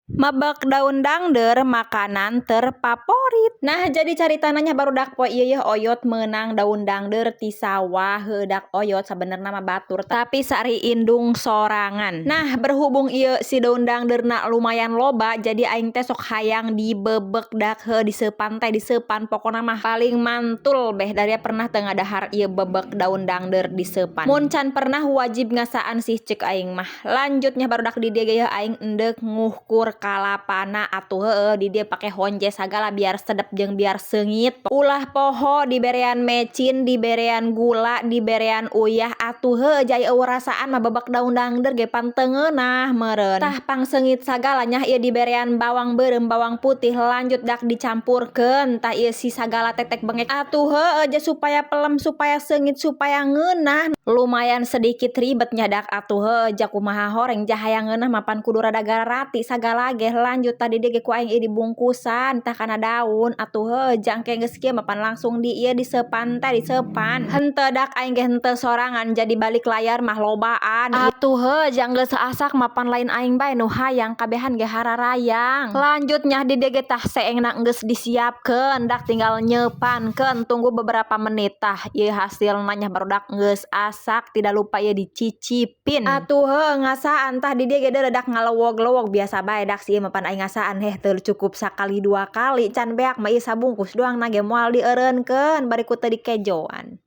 Mebek daun dangder makanan terfavorit. Nah, jadi caritana nya, barudak, poe ieu yeuh oyot meunang daun dangder ti sawah. Heuh dak, oyot sabenerna mah batur, tapi sari indung sorangan. Nah, berhubung ieu si daun dangderna lumayan loba, jadi aing teh sok hayang dibebek dak. Heuh, diseupan teh diseupan, pokona mah paling mantul beh. Dari pernah teu ngadahar ieu bebek daun dangder diseupan? Mun can pernah, wajib ngasaan sih cek aing mah. Lanjutnya, barudak, di dieu ge aing endek nguhkur kalapana atuh. Heueuh, di dieu pake honje sagala biar sedep jeung biar seungit. Ulah poho diberean mecin, diberean gula, diberean uyah atuh. Heuh, jai eueuh rasaan mah bebek daun dangder ge pan teu ngeunah meureun. Tah, pangseungit sagala nya ieu diberean bawang beureum, bawang putih. Lanjut dak, dicampurkeun tah ieu si sagala tetek bengek atuh. Heueuh, ja supaya pelem, supaya seungit, supaya ngeunah. Lumayan sedikit ribetnya dak atuh. Heuh, ja kumaha horeng, ja hayang ngeunah mapan kudu rada gararati sagala ge. Lanjut, tadi ge ku aing ieu dibungkusan tah kana daun atuh. Heuh, jangke geus kieu mapan langsung di ieu diseupan teh, diseupan. Henteu dak, aing ge henteu sorangan, jadi balik layar mah lobaan atuh. Heuh, jang geus asak mapan lain aing bae nu hayang, kabehan ge hararayang. Lanjut nya, di dieu ge tah seengna geus disiapkeun dak, tinggal nyeupankeun, tunggu beberapa menit. Tah, ieu hasilna nya, barudak, geus asak. Tidak lupa ieu dicicipin atuh. Heuh, ngasaan tah di dieu ge dak, ngalewog-lewog biasa bae dak. Si ieu mah pan aing ngasaan heh teu cukup sakali dua kali, can beak mah ieu sabungkus doang na ge moal dieureunkeun bari ku teu dikejoan.